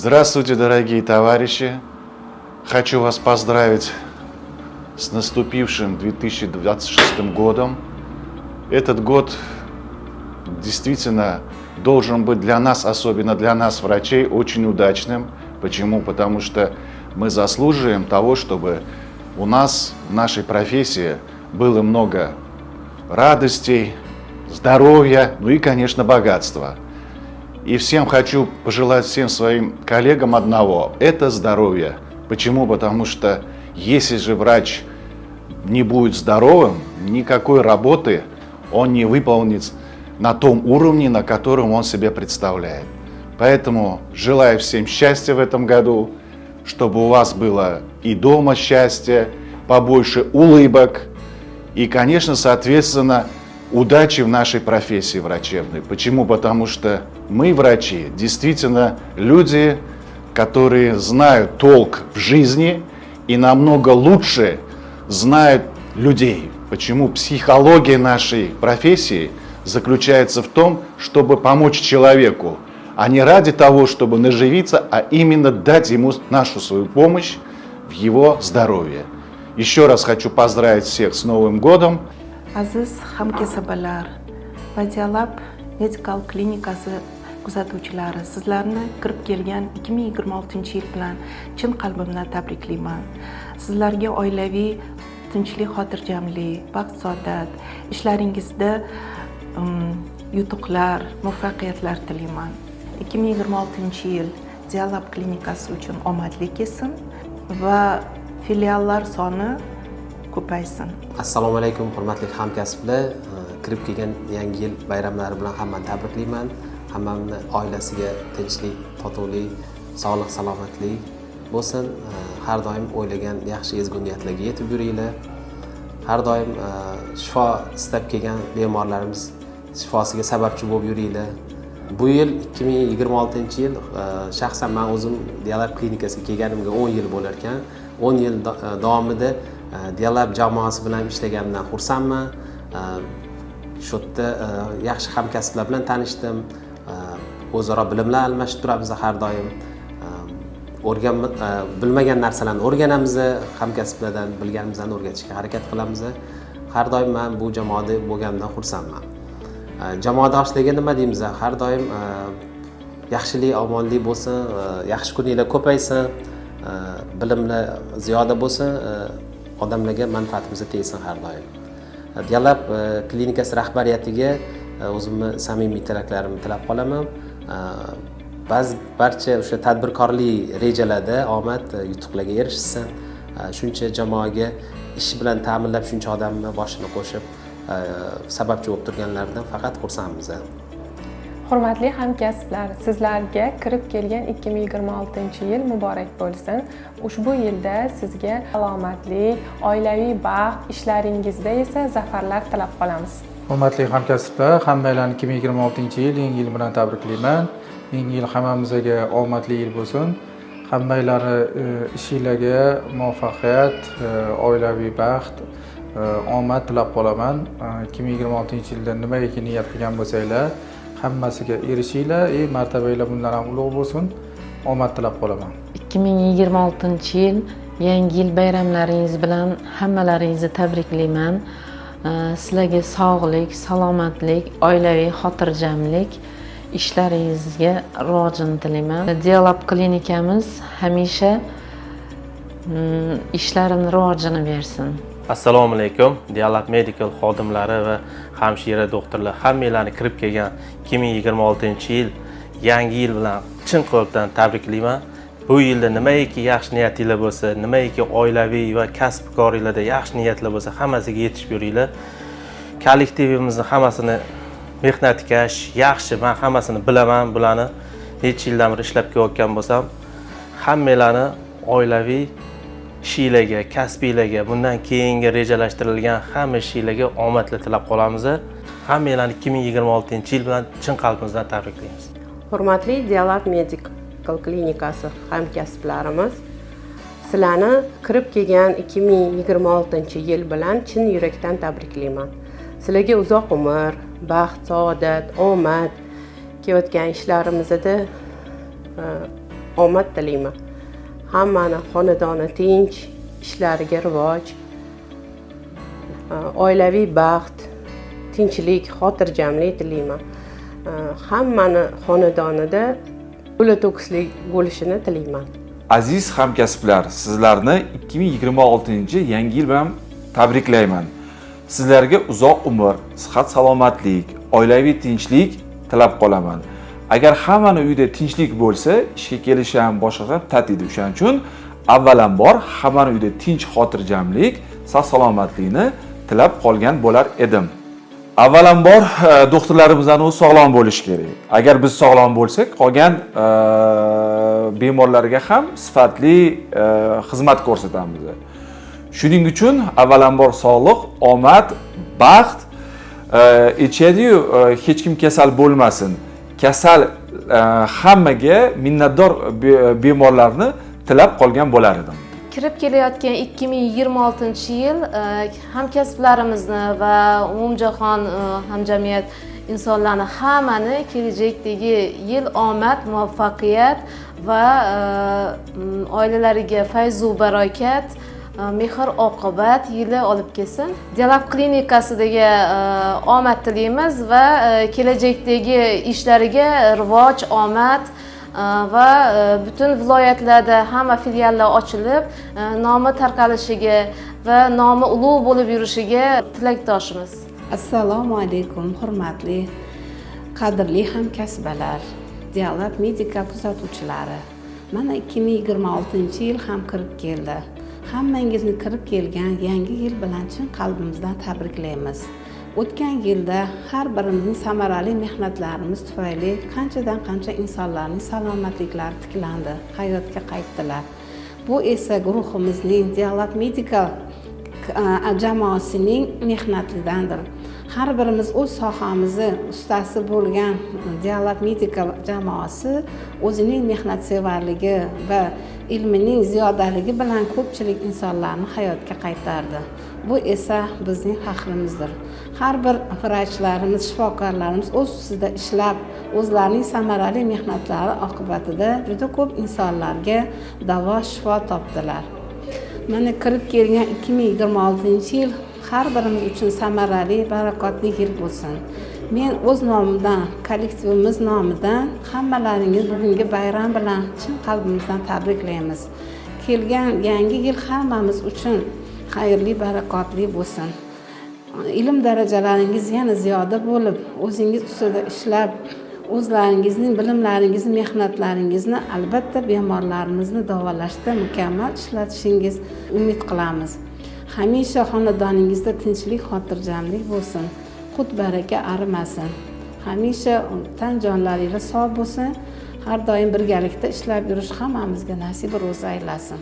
Здравствуйте, дорогие товарищи! Хочу вас поздравить с наступившим 2026 годом. Этот год действительно должен быть для нас, особенно для нас, врачей, очень удачным. Почему? Потому что мы заслуживаем того, чтобы у нас в нашей профессии было много радостей, здоровья, ну и, конечно, богатства. И всем хочу пожелать, всем своим коллегам одного – это здоровье. Почему? Потому что если же врач не будет здоровым, никакой работы он не выполнит на том уровне, на котором он себе представляет. Поэтому желаю всем счастья в этом году, чтобы у вас было и дома счастье, побольше улыбок и, конечно, соответственно, удачи в нашей профессии врачебной. Почему? Потому что мы, врачи, действительно люди, которые знают толк в жизни и намного лучше знают людей. Почему? Психология нашей профессии заключается в том, чтобы помочь человеку, а не ради того, чтобы наживиться, а именно дать ему нашу свою помощь в его здоровье. Еще раз хочу поздравить всех с Новым годом. Aziz hamkasblar va Dialab Medical klinikasi kuzatuvchilari, sizlarni kirib kelgan 2026 yil bilan chin qalbimdan tabriklayman. Sizlarga oilaviy tinchlik, xotirjamlik, baxt, saodat, ishlaringizda yutuqlar, muvaffaqiyatlar tilayman. 2026 yil Dialab klinikasi uchun omadli kelsin va filiallar soni ko'paysin. Assalomu alaykum, hurmatli hamkasblar! Kirib kelgan Yangi yil bayramlari bilan hammani tabriklayman. Hammamni oilasiga tinchlik, totuvlik, sog'lik, salomatlik bo'lsin. Har doim o'ylagan yaxshi, ezgu niyatlarga yetib yuringlar. Har doim shifo istab kelgan bemorlarimiz shifosiga sababchi bo'lib yuringlar. Bu yil, 2026 yil, shaxsan man o'zim Dialab klinikasiga kelganimga 10 yil bo'lar ekan. 10 yil davomida Dialab jamoasi bilan ishlaganimdan xursandman. Shu yerda yaxshi hamkasblar bilan tanishdim. O'zaro bilimlar almashib turamiz har doim. O'rgan bilmagan narsalarni o'rganamiz hamkasblardan, bilganimizni o'rgatishga harakat qilamiz. Har doim man bu jamoada bo'lganimdan xursandman. Jamoadoshlarga nima deymiz? Har doim yaxshilik, omonlik bo'lsin, yaxshi kuninglar ko'paysin, bilimlar ziyoda bo'lsin, odamlarga manfaatimiz tegsin har doim. Dialab klinikasi rahbariyatiga o'zimni samimiy tilaklarimni tilab qolaman. Ba'zi barcha o'sha tadbirkorlik rejalarda omad, yutuqlarga erishsin. Shuncha jamoaga ish bilan ta'minlab, shuncha odamni boshini qo'shib, sababchi bo'lib turganlaridan faqat xursandmiz. Hurmatli hamkasblar, sizlarga kirib kelgan 2026 yil muborak bo'lsin. Ushbu yilda sizga salomatlik, oilaviy baxt, ishlaringizda esa zafarlar tilab qolamiz. Hurmatli hamkasblar, hammanglarni 2026 yil Yangi yil bilan tabriklayman. Yangi yil hammamizga omadli yil bo'lsin. Hammanglarni ishinglarga muvaffaqiyat, oilaviy baxt, omad tilab qolaman. 2026 yilda nimagaki niyat qilgan bo'lsanglar, hammasiga erishinglar и martabanglar bundan ham ulug' bo'lsin. Omad tilab qolaman. 2026 yil Yangi yil bayramlaringiz bilan hammalaringizni tabriklayman. Sizlarga sog'lik, salomatlik, oilaviy xotirjamlik, ishlaringizga rivojini tilayman. Dialab klinikamiz hamisha ishlarini rivojini bersin. Assalomu alaykum, Dialab Medical xodimlari va hamshira doktorlar! Hammanglarni kirib kelgan 2026 yil Yangi yil bilan chin qalbdan tabriklayman. Bu yilda nimaiki yaxshi niyatinglar bo'lsa, nimaiki oilaviy va kasb koringlarda yaxshi niyatlar bo'lsa, hammasiga yetishib yuringlar. Kollektivimizni hammasini mehnatkash, yaxshi, man hammasini bilaman bularni, necha yildan beri ishlab kelayotgan bo'lsam. Hammanglarni oilaviy ishinglarga, kasbinglarga, bundan keyingi rejalashtirilgan hamma ishinglarga omadlar tilab qolamiz. Hammanglarni 2026 yil bilan chin qalbimizdan tabriklaymiz. Hurmatli Dialab Medical klinikasi hamkasblarimiz, sizlarni kirib kelgan 2026 yil bilan chin yurakdan tabriklayman. Sizlarga uzoq umr, baxt, saodat, omad, kelayotgan ishlarimizda omad tilayman. Hammani xonadoni tinch, ishlariga rivoj, oilaviy baxt, tinchlik, xotirjamlik tilayman. Hammani xonadonida to'la to'kislik bo'lishini tilayman. Aziz hamkasblar, sizlarni 2026-yangi yil bilan tabriklayman. Sizlarga uzoq umr, sihat salomatlik, oilaviy tinchlik tilab qolaman. Agar hammani uyida tinchlik bo'lsa, ishga kelish ham, boshqa ham tatiydi. O'shaning uchun avvalambor hammani uyida tinch, xotirjamlik, sog' salomatlikni tilab qolgan bo'lar edim. Avvalambor doktorlarimizdan o'zi sog'lom bo'lishi kerak. Agar biz sog'lom bo'lsak, qolgan bemorlarga ham sifatli xizmat ko'rsatamiz. Shuning uchun avvalambor sog'liq, omad, baxt aytishadiyu, hech kim kasal bo'lmasin. Kasal hammaga minnatdor bemorlarni tilab qolgan bo'lar edim. Kirib kelayotgan 2026-yil hamkasblarimizni va umumjahon hamjamiyat insonlarni hammani kelajakdagi yil omad, muvaffaqiyat va oilalariga fayzu barokat, mehr oqibat yili olib kelsin. Dialab klinikasidagi omad tilaymiz va kelajakdagi ishlariga rivoj, omad va butun viloyatlarda hamma filiallar ochilib, nomi tarqalishiga va nomi ulug' bo'lib yurishiga tilakdoshmiz. Assalomu alaykum, hurmatli, qadrli hamkasblar, Dialab Medical kuzatuvchilari. Mana 2026-yil ham kirib keldi. Hammangizni kirib kelgan yangi yil bilan chin qalbimizdan tabriklaymiz. O'tgan yilda har birimizning samarali mehnatlarimiz tufayli qanchadan qancha insonlarning salomatliklari tiklandi, hayotga qaytdilar. Bu esa guruhimizning Dialab Medical jamoasining mehnatidandir. Har birimiz o'z sohamizni ustasi bo'lgan Dialab Medical jamoasi o'zining mehnatsevarligi va ilmining ziyodaligi bilan ko'pchilik insonlarni hayotga qaytardi. Bu esa bizning faxrimizdir. Har bir vrachlarimiz, shifokorlarimiz o'z ustida ishlab, o'zlarining samarali mehnatlari oqibatida juda ko'p insonlarga davo, shifo topdilar. Mana kirib kelgan 2026-yil har birimiz uchun samarali, barakotli yil bo'lsin. Men o'z nomimdan, kollektivimiz nomidan hammalaringizni bugungi bayram bilan chin qalbimizdan tabriklaymiz. Kelgan yangi yil hammamiz uchun xayrli, barakotli bo'lsin. Ilm darajalaringiz yana ziyoda bo'lib, o'zingiz ustida ishlab, o'zlaringizning bilimlaringizni, mehnatlaringizni albatta bemorlarimizni davolashda mukammal ishlatishingiz umid qilamiz. Hamisha xonadoningizda tinchlik, xotirjamlik bo'lsin. Qut baraka arimasin. Hamisha tan jonlaringiz sog' bo'lsin. Har doim birgalikda ishlab yurish hammamizga nasib ro'zi aylasin.